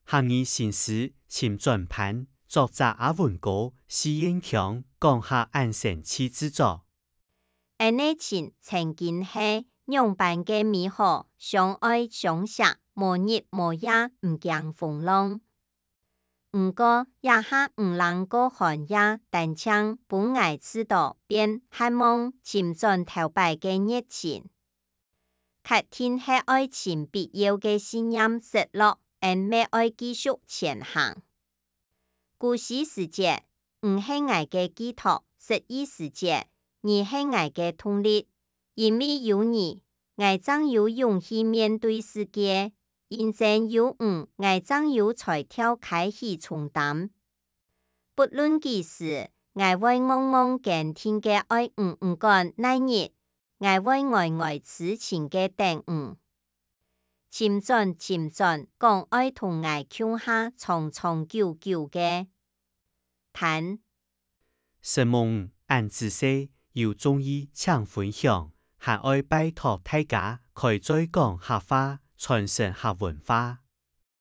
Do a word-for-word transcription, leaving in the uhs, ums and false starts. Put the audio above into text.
客語新詩尋轉盤，作者阿文哥，四縣腔講客恁生趣製作。恁呢情曾經係仰般个美好，相愛相惜，無日無夜毋驚風浪。毋過，這下毋冷過寒夜，單淨分𠊎試著變，渴望尋轉頭擺个熱情。 確定係愛情必要个信念失落，恩乜愛繼續前行。故事時節，你係𠊎个寄託；失意時節，你係𠊎个動力。因為有你，𠊎正有勇氣面對世界；因為有你，𠊎正有才調開始承擔。 不論幾時，𠊎會戇戇堅定个愛你，毋管哪日，𠊎會呆呆痴情个等你。尋轉，尋轉，講愛同𠊎共下長長久久个。談。承蒙，恁仔細，有中意請分享，還愛拜託大家開嘴講客話，傳承客文化。